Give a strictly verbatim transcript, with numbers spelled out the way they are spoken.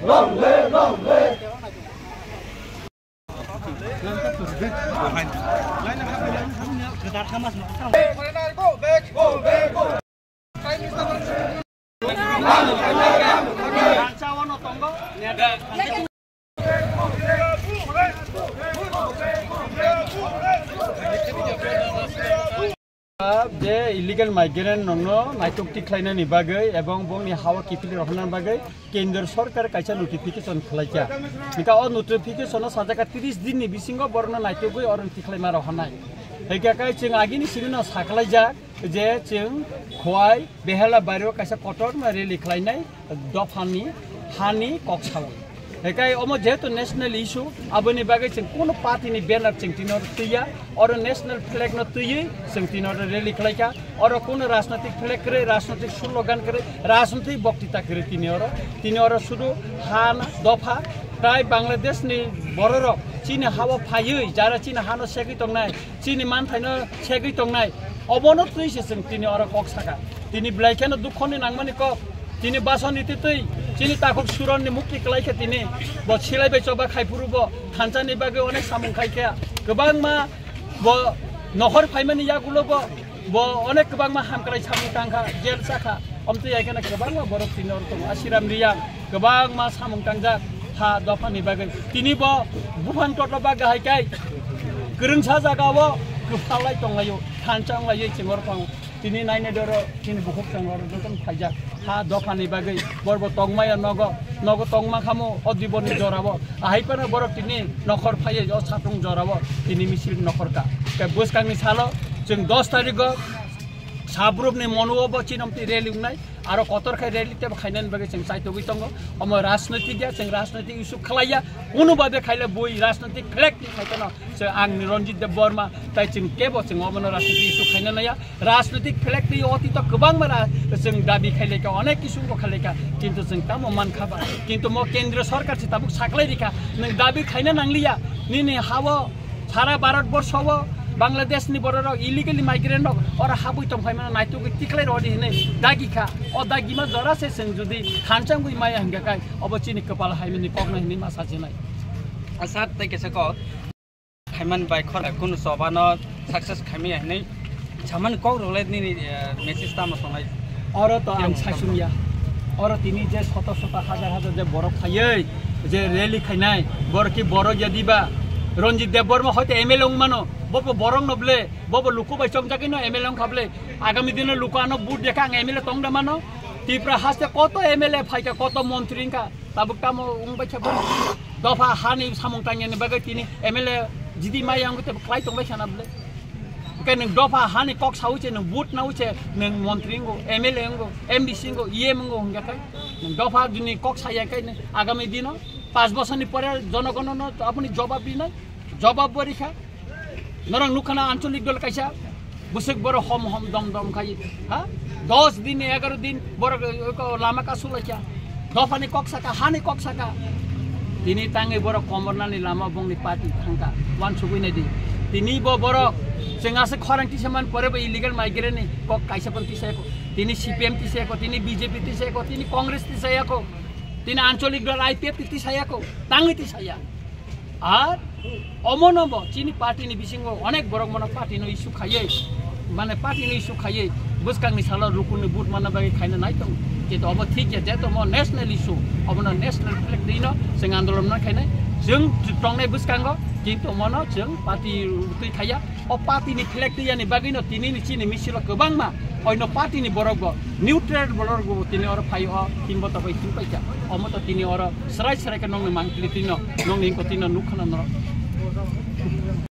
Je illegal migrant rokno naitok tikhlainani bagwi ebong bongni hao kiphilwi rohornani bagwi Kendra Sorkar kaisa notification khwlaikha. Hingkha o notification o sajak kha tris din ni bisingo borokno naitugwi oro tikhlaima rohornai. Hingkha khe chwng agini simi no sakhlaijak je chwng Khowai Behela Bari o kaisa kotorma rally khlainai dophani hani kok sawi. Hingkha omo jehetu national issue, aboni bagwi chwng kuno party ni banner chwng tini oro twiya, oro national flag no twiwi chwng tini oro rally khlaikha. Oro kuno rajnotik flag kwrwi, rajnotik slogan kwrwi, rajnotik boktita kwrwi tini oro. Tini oro sudu ha dopha, tai Bangladesh ni bororok chini hao phaiwi, jara chini hano segwi tongnai, chini manthaino segwi tongnai, obono twi se chwng tini oro kok saka. Tini belai kheno dukhoni nangmani kok. Tini basoni titwi, chini takhuk suronni mukti kwlai khe tini. Bo silai bai choba khai phuru bo thansa ni bagwi onek samung khai khe. Kwbangma bo nohor phaimani yagulo bo, bo onek kwbangma hamkrai samung tangkha, jail chakha. Omtwi hai kheno kwbangma borok tini oro tongo. Asiram Riyang kwbangma samung tangjak ha dophani bagwi. Tini bo buphang totlo bagwi hai kai kwrwngsa jagao kwphalai tonglaio, thansa wnglaiwi chengor tongo. Tini naina doro chini bukhuk chengor jotono phaijak ha dophani bagwi. Borbo tongmaya nogo, nogo tongma khamo o diboni jorao. Ahai phano borok tini nokhor phaiwi o satung jorao tini misil nokhorkha. Tei bwskangni salo chwng dos tarigo Sabrupni monuo bo chinomti rally wngnai, aro kotor khai rally tebo khainani bagwi chwng chaitogwi tongo. Omo rajnoitik ya, chwng rajnoitik issue khlaiya, kunu babe khaile bui rajnoitik flag ni khaitano. Chwng ang ni Ranjit Debbarma, tai chwng kebo chwng omono rajnoitik issue khaina naiya. Rajnoitik flag ni otito kwbangma ra-, chwng dabi khailekha, onek issue bo khailekha, kintu chwng tamo mankha ba. Kintu mo kendriya sorkar se tabuk saklai rikha, nwng dabi khaina nangliya, nini hao Sara Bharat borsho o Bangladesh ni borok rok illegally migrant rok oro habwi tongphai mano naitugwi tikhlai rodi hinwi dagi kha. O dagima jora se chwng jodi khanchangwi maya hingkha kai obo chini kwpal haimani kokno hinwi ma sajinai. Asa tei kisa kok khaiman bai khor kunu choba no success khaimaya hinwi Saman kok rok le nini, eh, message tamo tongnai? Oro to ang saisung ya. Oro tini je soto soto hajar hajar je borok phaiwi je rally khainai, borok ki borok ya diba? Ranjit Debbarma hoite M L A wng mano, bo bo borok no ble, bo bo luku bai chongjagwi no M L A wng kha ble. Agami dino luku ano vote dekha ang M L A tong da mano. Tipra haste koto M L A phaikha, koto montri wngkha. Tabuk tamo wngbai khe bono dopha hani samung tangyani bagwi tini M L A jidi maya wngwi tebo klai tongbai khana bwle. Hwnkhe nwng dopha hani kok saui se, nwng vote naui se, nwng montri wngo, M L A wngo, M D C wngo, E M wngo hwnkhe kai nwng dopha juni kok saya kai nwng agami dino panch bosorni pore jonogonono aboni jobab rinai, jobab bo rikha. Norok nukha na ancholik dol kaisa bwswk borok hom hom dom dom khai, ha? Dos din, egaro din borok, eh, ko lama kasu laikha. Dophani kok saka, hani kok saka. Tini tangwi borok komornani lama bongni party thangkha. Wansugwi naidi. Tini bo borok chwng aswk khorang tisa man pore bo illegal migrant ni kok kaisa pon tisayako. Tini C P M tisayako, tini B J P tisayako, tini Congress tisayako. Tini ancholik dol I P F tisayako. Tangwi tisaya. Ar omono bo chini party ni bisingo onek borok mono party no issue khaiwi, mane party no issue khaiwi bwskang ni salo rukun ni vote manna bagwi khaina nai tongo. Kintu obo thik ya, jeto omo national issue, obono national flag twi no chwng andolon no khainai. Chwng tongnai bwskango, kintu omono chwng party twi khaiya. O party ni flag twi yani bagwi no tini ni chini misil o kwbangma oino party ni borok bo, neutral borok bo tini oro phai o, tin boto bai tin paikha. Omo to tini oro srai srai khe nongni mangpili tino, nongni hingko tino nukha na norok.